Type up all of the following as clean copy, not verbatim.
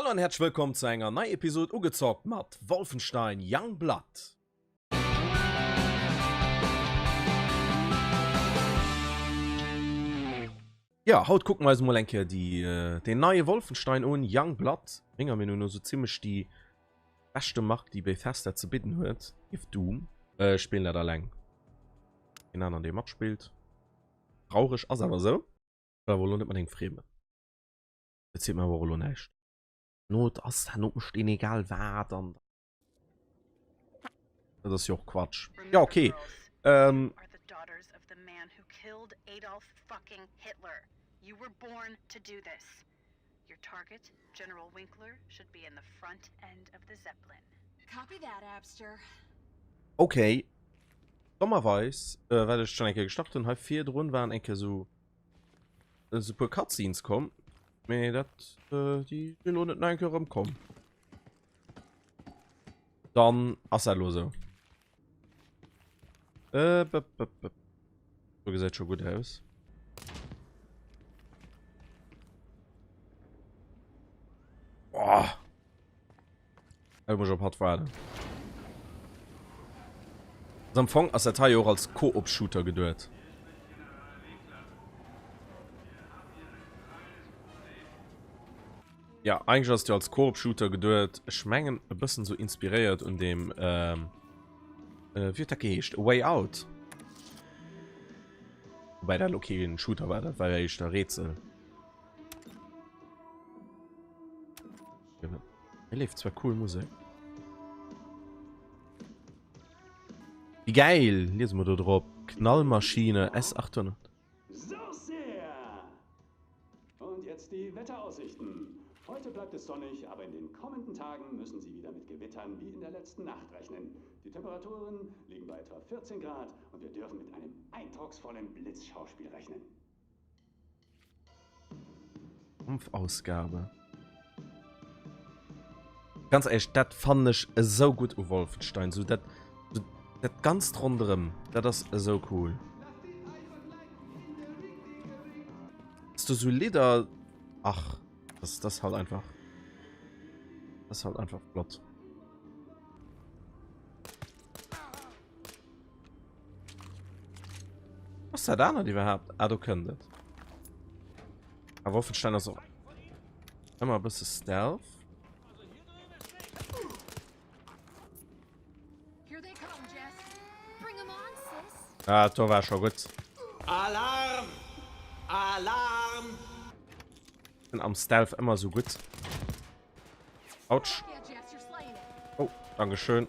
Hallo an häerzlech wëllkomm zu enger neier Episode Ugezockt mat Wolfenstein Youngblood. Jo, haut kucke mer eis mol eng Kéier déi, deen neie Wolfenstein un, Youngblood. Menger Meenung no sou zimmlech déi beschte Mark, déi Bethesda ze bidden huet, nieft Doom. Ech spillen dat alleng. Keen aneren, dee matspillt. Traureg, ass awer esou. Ech well awer elo net mat engem Friemen. Dat seet mer awer och elo näischt. Not ass dat, Not mécht een egal wat an dat ass jo och Quatsch. Ja okay. Ähm. Okay. Dommerweis, äh, well ech schon eng Kéier gestart hunn, hei virdrun waren eng Kéier sou esou puer Cutscenes komm, mee dat äh, déi sinn elo net nach eng Kéier erëmkomm. Dann ass dat elo esou. Äh, bëp, bëp, bëp. Do gesäit scho gutt aus. Boah. Elo muss ech op hatt waarden. Also am Fong ass dat hei jo och als Koop-Shooter geduet. Ja, eigentlech ass et jo als Koop-Shooter geduet. Ech mengen e bëssen sou inspiréiert un deem, ähm, äh, wéi huet dat geheescht? A Way Out. Wobäi dat elo kee Shooter war, dat war jo éischter Rätsel. Hei leeft zwar cool Musek. Wie geil! Liese mer do drop. Knallmaschine S800. So sehr! Und jetzt die Wetteraussichten. Heute bleibt es sonnig, aber in den kommenden Tagen müssen Sie wieder mit Gewittern wie in der letzten Nacht rechnen. Die Temperaturen liegen bei etwa 14 Grad und wir dürfen mit einem eindrucksvollen Blitzschauspiel rechnen. Kampfausgabe. Ganz ehrlich, dat fannen ech esou gutt u Wolfenstein. So dat, so dat ganzt ronderëm, dat ass esou cool. Dass du sou Lidder, ach, das, das halt einfach, das halt einfach flott. Was dat anert iwwerhaapt? Ah, do kënnt et. A Wolfenstein ass och ëmmer e bësse Stealth. Ah, do war scho gutt. Alarm! Alarm! Sinn am Stealth ëmmer sou gutt. Autsch. Oh, Dankeschön.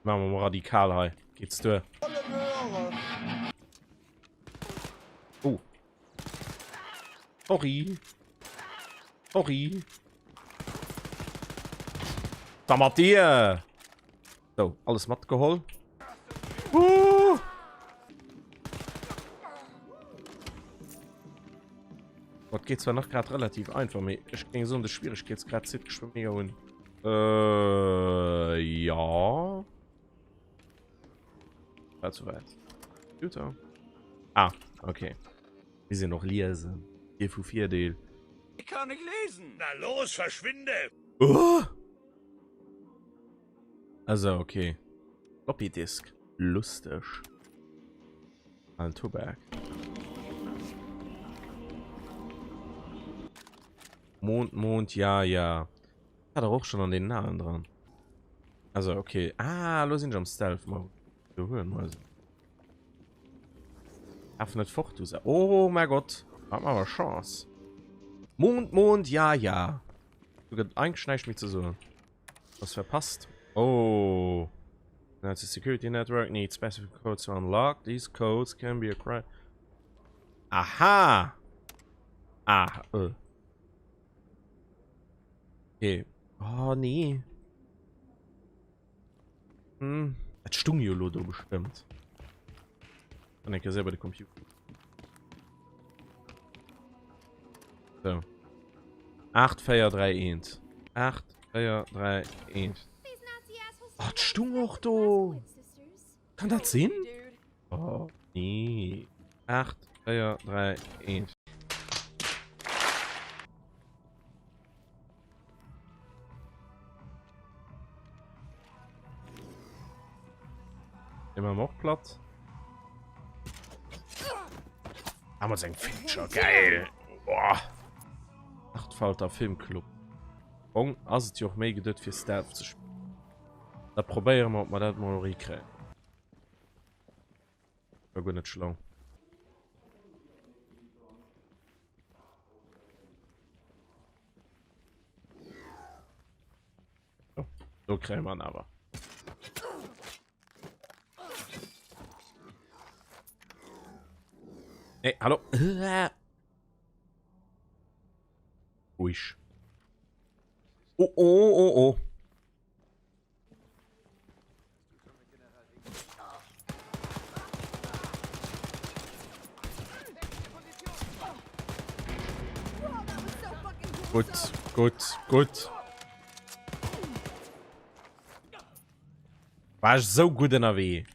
Machen wir mal radikal hei. Geht's duer? Oh. Sorry. Sorry. Da mat dir. So, alles matgeholl. Uh! Dat geet zwar nach grad relativ einfach, mee ech géing soen, de Schwieregkeetsgrad zitt geschwë mega un. Äh, ja. War zu weit. Computer. Ah, okay. Mir sinn och liesen. Dir vu Virdeel. Ich kann nicht lesen. Na los, verschwinde! Oh! Also, okay. Floppy Disk. Lusteg. Alen Tubak. Mond, Mond, ja, ja. War doch och schon an den Alen dran. Also, okay. Ah, lo sinn ech am Stealth Mode. Du huelen mal. Darf net fort, du Sa. Oh mein Gott. Hat man aber Chance. Mond, Mond, ja, ja. Du gëtt eigentlich näischt méi ze soen. Was verpasst? Oh. That's a security network needs specific codes to unlock. These codes can be acquired. Aha! Ah, äh. Okay. Oh, nee. Hm. Dat stung jo lo do bestëmmt. An enke selber de Computer. So. 8, 4, 3, 1. 8, 4, 3, 1. Oh, dat stung och do. Kann dat sinn? Oh, nee. 8, 4. 4, 3, 1. Immer noch platt. Haben wir eng Feature geil. Boah. Nachtfalter Filmclub. Bong ass et jo och méi geduet fir Stealth ze spillen. Da probéiere mer, ob mer dat mol erikréien. War guer net schlau. Oh, do kréie mer en awer. Hey, hallo. Ruhig. Oh, oh, oh, oh. Gutt, gutt, gutt. War ech esou gutt ënnerwee.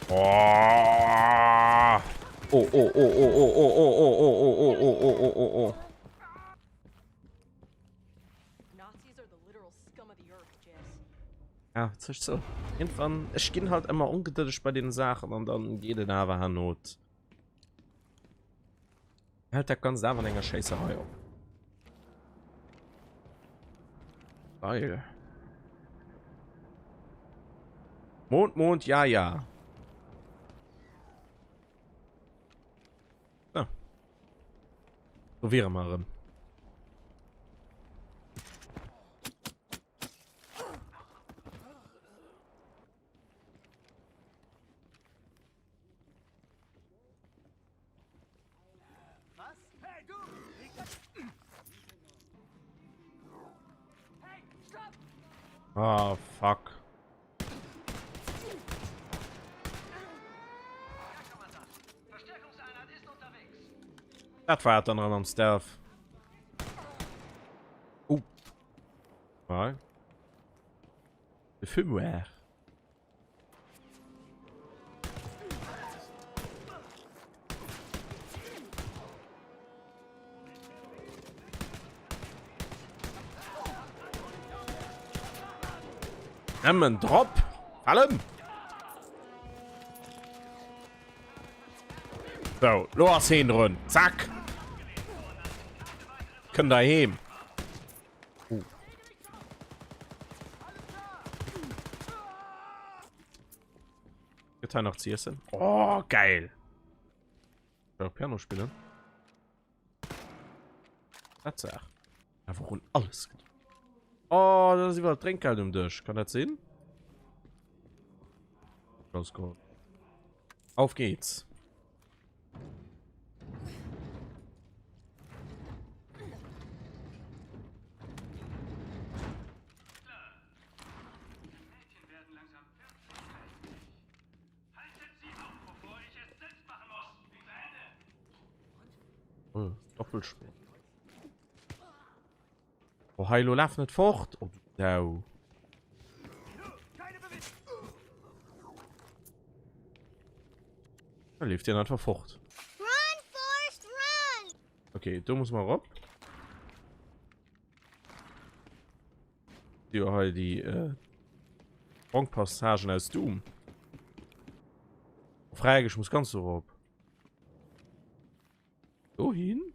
Oh. Oh, oh, oh, oh, oh, oh, oh, oh, oh, oh, oh, oh, oh, oh, oh. Ja, sech so. Irgendwann, ech ginn halt ëmmer ongedëlleg bei den Saachen an dann geet et awer herno. Hält dat Ganzt awer an enger Schéisserei op. Geil. Mond, Mond, ja, ja. So. Do wiere mer erëm. Ah, fuck. Dat war dann am Stealth. Oh. Mal. De Fumoir. Nëmmen drop! Fallem! So, lo ass heen drun. Zack! Kënnt der heem. Oh. Gëtt hei nach ze iessen? Oh, geil! Kann auch Piano spillen. Tatsaach. Einfach un alles gedacht. Oh, da ass iwwerall Drénkgeld um Dësch. Kann dat sinn? Los, go. Auf geht's. Oh, Doppelspiel. Oh, Heilo, laf net fort! Oh, du Sau. Da leeft hien einfach fort. Run, Forrest, run! Okay, do muss man erop. Jo, hei déi äh, Sprongpassagen aus Doom. Frag, ich muss ganz erop. Dohin?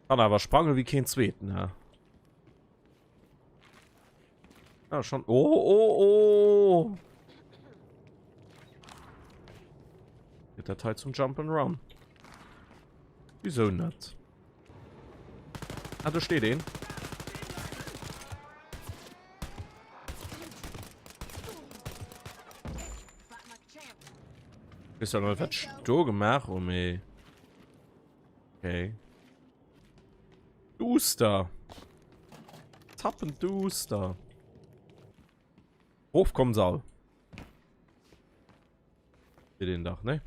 Kann awer sprange wie keen zweeten, ha. Ja, schon. Oh, oh, oh. Gëtt dat hei zum Jump and Run? Wieso net? Ah, do steet een. Weess zwar net, wat ech do gemaach hu, mee okay. Duster. Zappenduster. Of kommen se all. Seet een dach, ne?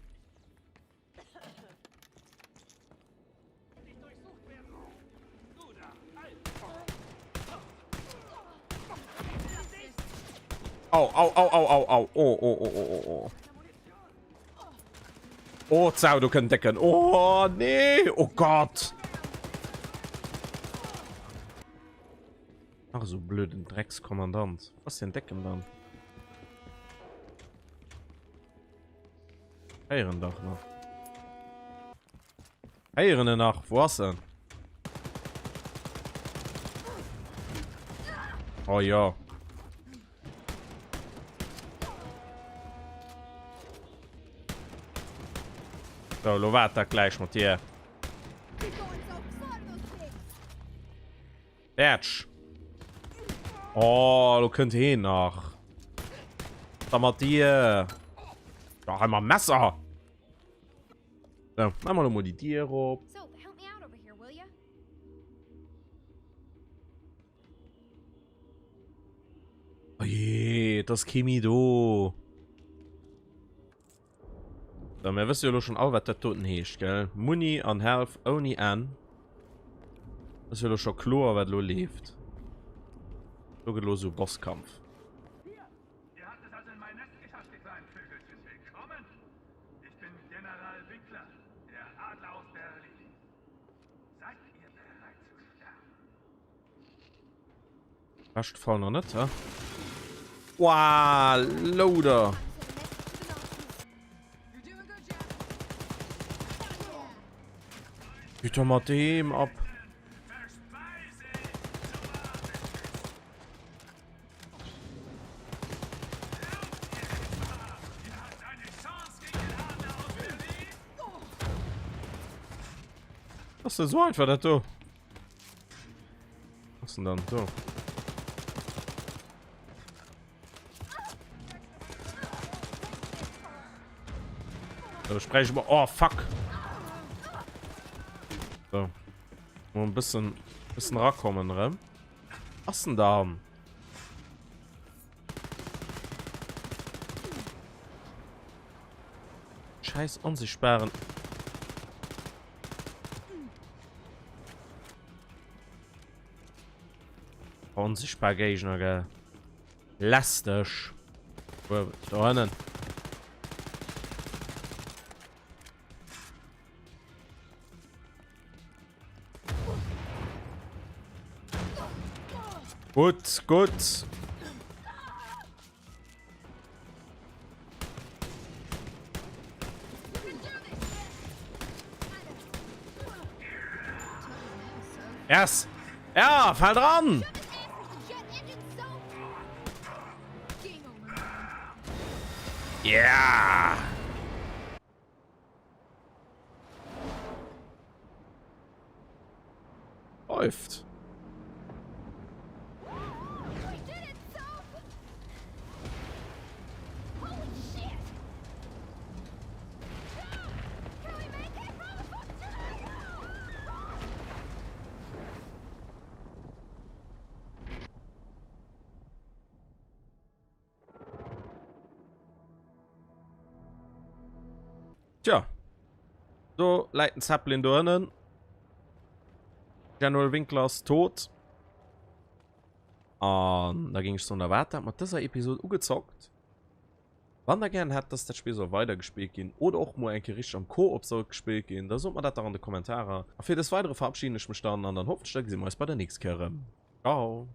Au, au, au, au, au, au. Oh, oh, oh, oh, oh, oh. Oh, d'Sau, do kënnt Décken. Oh, nee. Oh Gott. Nach esou blöden Dreckskommandant. Wo ass den Décken dann? Héieren dach nach. Héieren en nach. Wo ass en? Oh ja. So, lo waart dat gleich mat dir. Ätsch. Oh, lo kënnt heen nach. Da mat dir. Ja, hei mam Messer. So, machen wir nochmal die Dier op. Oh je, das kee méi do. So, mir wësse jo lo schon all, wat dat doten heescht, gell? Muni an Health ouni Enn. Ass jo lo scho kloer, wat lo leeft. Do gëtt lo sou Bosskampf. Beschte Fall noch net, hä? Wow, Loader! Geht doch mat dem ab. Das ist so einfach, das do. Was denn dann? So. So, spreche ich mal. Oh, fuck. So. Mal ein bisschen, bisschen rankommen, ne? Was denn da? Scheiß unsichtbaren. Onsichtbar Géigner, gell? Lästeg. Do hënnen. Gutt, gutt. Yes! Ja, fall dran! Yeah! Läuft. Tja. Do läit den Zeppelin do ënnen. General Winkler ass tot. An da ging ech soen, da war dat mat dëser Episode ugezockt. Wann der gären hätt, dass dat Spill soll weidergespillt ginn oder och mol eng Kéier richteg am Koop sollt gespillt ginn, da sot mer dat dach an de Kommentarer. A fir des Weidere verabschieden ech mech dann an dann hoffentlech da gesi mer eis bei der nächst Kéier erëm. Ciao.